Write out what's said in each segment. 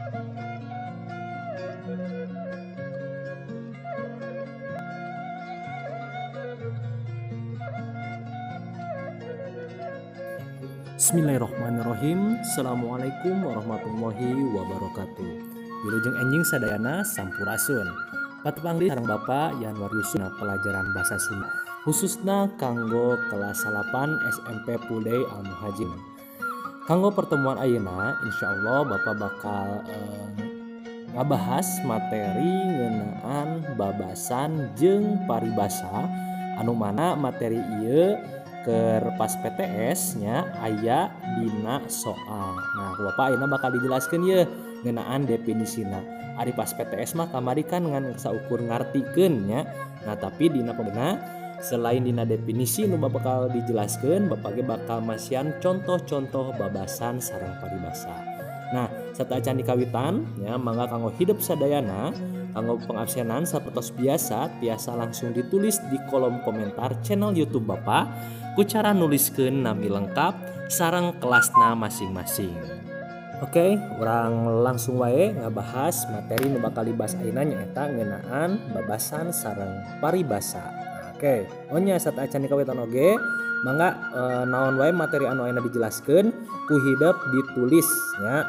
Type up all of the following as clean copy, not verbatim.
Bismillahirrahmanirrahim. Assalamualaikum warahmatullahi wabarakatuh. Wilujeng enjing sadayana, sampurasun. Patepang deui sareng Bapak Yanwar Yusuf pelajaran bahasa Sunda, khususna kanggo kelas 8 SMP Pudai Al Muhajirin. Kanggo pertemuan ayeuna, insyaallah Bapak bakal ngabahas materi ngeunaan babasan jeung paribasa, anu mana materi ieu keur pas PTS nya aya dina soal. Nah, ku Bapak ayeuna bakal dijelaskeun ye ngeunaan definisina. Ari pas PTS mah kamari kan ngan saukur ngartikeun nya. Nah, tapi dina pembena selain dina definisi nu bakal dijelaskeun, Bapak ge bakal masihan contoh-contoh babasan sareng paribasa. Nah, sateuacan dikawitan nya, mangga kanggo hidep sadayana, kanggo pengabsenan sapertos biasa tiasa langsung ditulis di kolom komentar channel YouTube Bapak ku cara nuliskeun nami lengkap sareng kelasna masing-masing. Oke, urang langsung wae ngabahas materi nu bakal dibahas ayeuna, nyaeta ngeunaan babasan sareng paribasa. Nah, oke, oh nya, sateuacan dikawitan oge mangga naon wae materi anu ayeuna dijelaskeun ku hidep ditulis nya,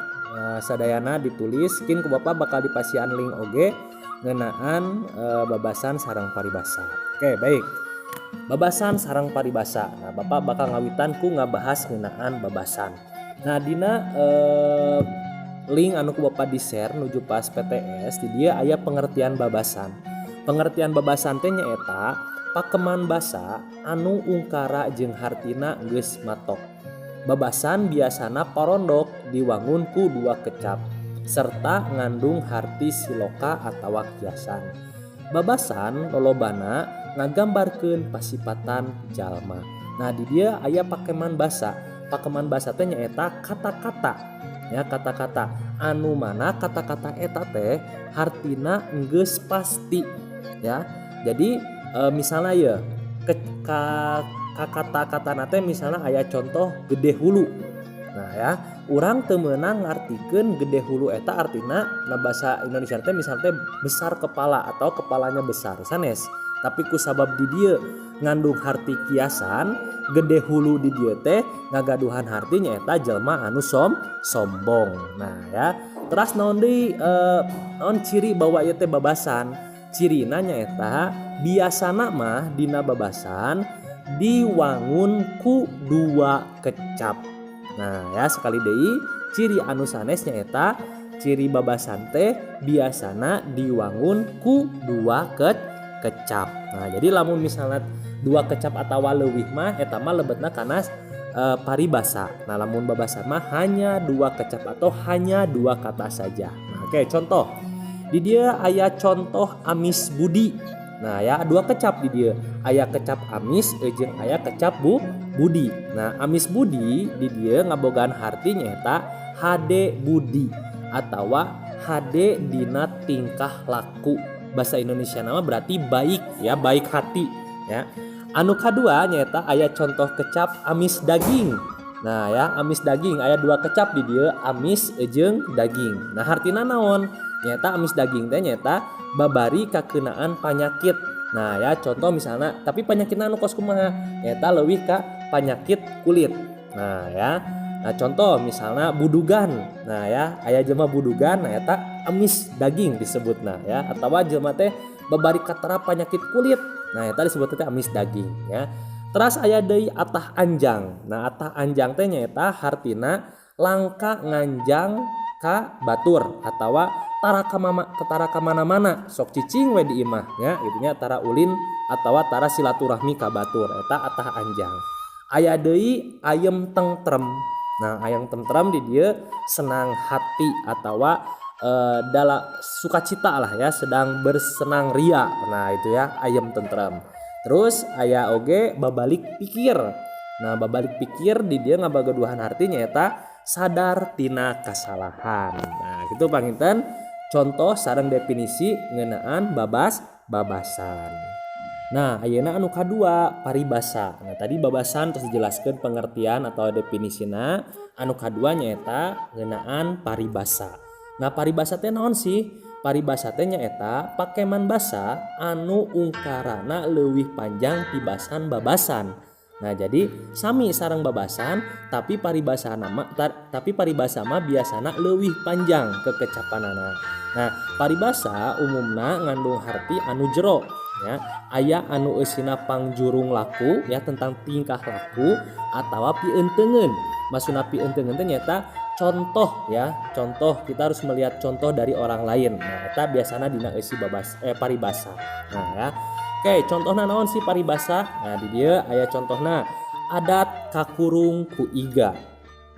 sadayana ditulis. Kin ku Bapak bakal dipasihan link oge ngeunaan babasan sareng paribasa. Oke, baik. Babasan sareng paribasa. Nah, Bapak bakal ngawitan ku ngabahas ngeunaan babasan. Nah, dina link anu ku Bapak di-share nuju pas PTS, di dieu aya pengertian babasan. Pengertian babasan teh nyaeta pakeman basa anu ungkara jeung hartina geus matok. Babasan biasana parondok, diwangun ku dua kecap, serta ngandung harti siloka atawa kiasan. Babasan lolobana ngagambarkeun pasipatan jalma. Nah, di dieu aya pakeman basa. Pakeman basa teh nyaeta kata-kata ya, kata-kata anu mana kata-kata eta teh hartina geus pasti ya. Jadi misalnya ya ke, ka, kata-kata teh misalnya aya contoh gede hulu. Nah ya, urang teu meunang ngartikeun gede hulu eta artina na bahasa Indonesia teh misalnya teh besar kepala atau kepalanya besar, sanes. Tapi ku sabab di dieu ngandung harti kiasan, gede hulu di dieu teh ngagaduhan harti nyaeta jelma anu sombong. Nah ya, terus naon deui, naon ciri bahwa ieu teh babasan? Cirina nyaeta biasana mah dina babasan diwangun ku dua kecap. Nah ya, sekali deui, ciri anu sanes nyaeta ciri babasan teh biasana diwangun ku dua kecap. Nah, jadi lamun misalnya dua kecap atawa leuwih mah eta mah lebetna kana paribasa. Nah, lamun babasan mah hanya dua kecap atau hanya dua kata saja. Nah, oke, contoh. Di dieu aya contoh amis budi. Nah ya, dua kecap di dieu. Aya kecap amis jeung aya kecap budi. Nah, amis budi di dieu ngabogaan harti nyaeta hade budi atawa hade dina tingkah laku. Bahasa Indonesia nama berarti baik ya, baik hati ya. Anu kadua nyaeta aya contoh kecap amis daging. Nah ya, amis daging aya dua kecap di dieu, amis jeung daging. Nah, hartina naon? Nyaeta amis daging teh nyaeta babari kakenaan panyakit. Nah ya, contoh misalnya, tapi penyakitna anu kos kumaha? Nyaeta leuwih ka penyakit kulit. Nah ya. Nah, contoh misalnya budugan. Nah ya, aya jelema budugan, nah eta amis daging disebutna ya, atawa jelema teh babari katara penyakit kulit. Nah, eta disebut teh amis daging ya. Terus aya deui atah anjang. Nah, atah anjang teh nyaeta hartina langka nganjang ka batur atawa tara ka mama, tara ka mana-mana, sok cicing we di imah nya gitu nya, tara ulin atawa tara silaturahmi ka batur, eta atah anjang. Aya deui ayem tentrem. Nah, ayem tentrem di dieu senang hati atawa dalam sukacita lah ya, sedang bersenang ria. Nah, itu ya ayem tentrem. Terus aya oge babalik pikir. Nah, babalik pikir di dieu ngabagaduhan artinya eta sadar tina kesalahan. Nah, gitu panginten contoh sareng definisi ngeunaan babasan. Nah, ayeuna anu kadua, paribasa. Nah, tadi babasan terus dijelaskan pengertian atau definisina. Anu kadua nyaeta ngeunaan paribasa. Nah, paribasa teh naon sih? Paribasa teh nyaeta pakeman basa anu ungkarana leuwih panjang tibasan babasan. Nah, jadi sami sareng babasan, tapi paribasa mah biasana leuwih panjang kekecapanana. Nah, paribasa umumna ngandung harti anu jero ya. Aya anu eusina pangjurung laku ya, tentang tingkah laku atawa pientengeun. Maksudna pientengeun teh nyaeta contoh ya, contoh, kita harus melihat contoh dari orang lain. Nah, eta biasana dina eusi paribasa. Nah ya. Oke, contohna naon sih paribasa? Nah, di dieu aya contohna adat kakurung ku iga.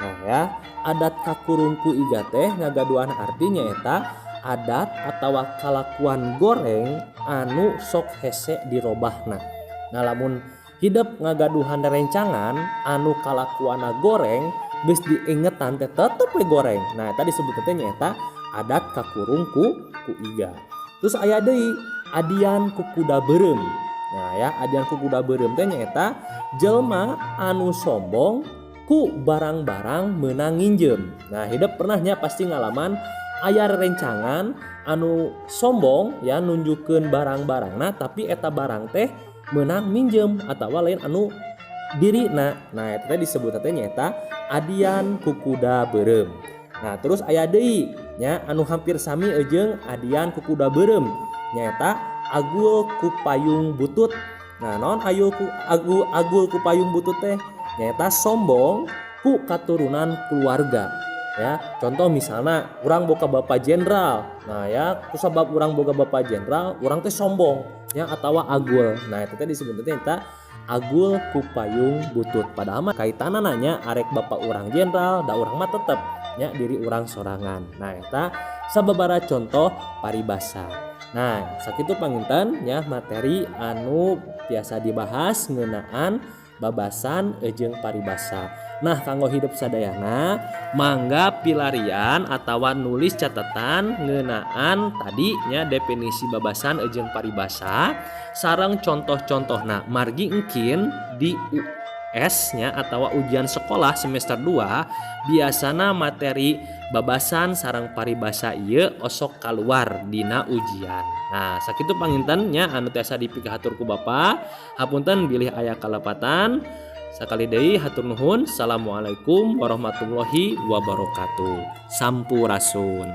Nah ya, adat kakurung ku iga teh ngagaduhan arti nyaeta adat atawa kalakuan goreng anu sok hese dirobahna. Nah, lamun hidep ngagaduhan rencangan anu kalakuanna goreng geus diingetan teh tetep we goreng. Nah, eta disebut teh nyaeta adat kakurung ku iga. Terus aya deui adian ku kuda beureum. Nah ya, adian ku kuda beureum teh nyaeta jelema anu sombong ku barang-barang meunang nginjem. Nah, hidep pernahnya pasti ngalaman aya rencangan anu sombong ya, nunjukkeun barang-barangna tapi eta barang teh meunang minjem atawa lain anu dirina. Nah, eta teh disebut teh nyaeta adian ku kuda beureum. Nah, terus aya deui nya anu hampir sami jeung adian ku kuda beureum nyaeta agul ku payung butut. Nah, naon agul ku payung butut teh? Nyaeta sombong ku katurunan keluarga ya. Contoh misalnya urang boga bapak jenderal. Nah ya, kusabab urang boga bapak jenderal, urang teh sombong ya atawa agul. Nah, eta teh disebut teh eta agul ku payung butut. Padahal mah kaitanana nya arek bapak urang jenderal, da urang mah tetep nya diri urang sorangan. Nah, eta sababaraha contoh paribasa. Nah, sakitu panginten ya materi anu biasa dibahas ngeunaan babasan jeung paribasa. Nah, kanggo hidup sadayana mangga pilarian atawa nulis catatan ngeunaan tadi nya definisi babasan jeung paribasa sareng contoh-contohna, margi engkin di US nya atawa ujian sekolah semester 2 biasana materi babasan sareng paribasa ieu osok kaluar dina ujian. Nah, sakitu panginten nya anu tiasa dipikahatur ku Bapak. Hapunten bilih aya kalepatan. Sakali deui hatur nuhun. Assalamualaikum warahmatullahi wabarakatuh. Sampurasun.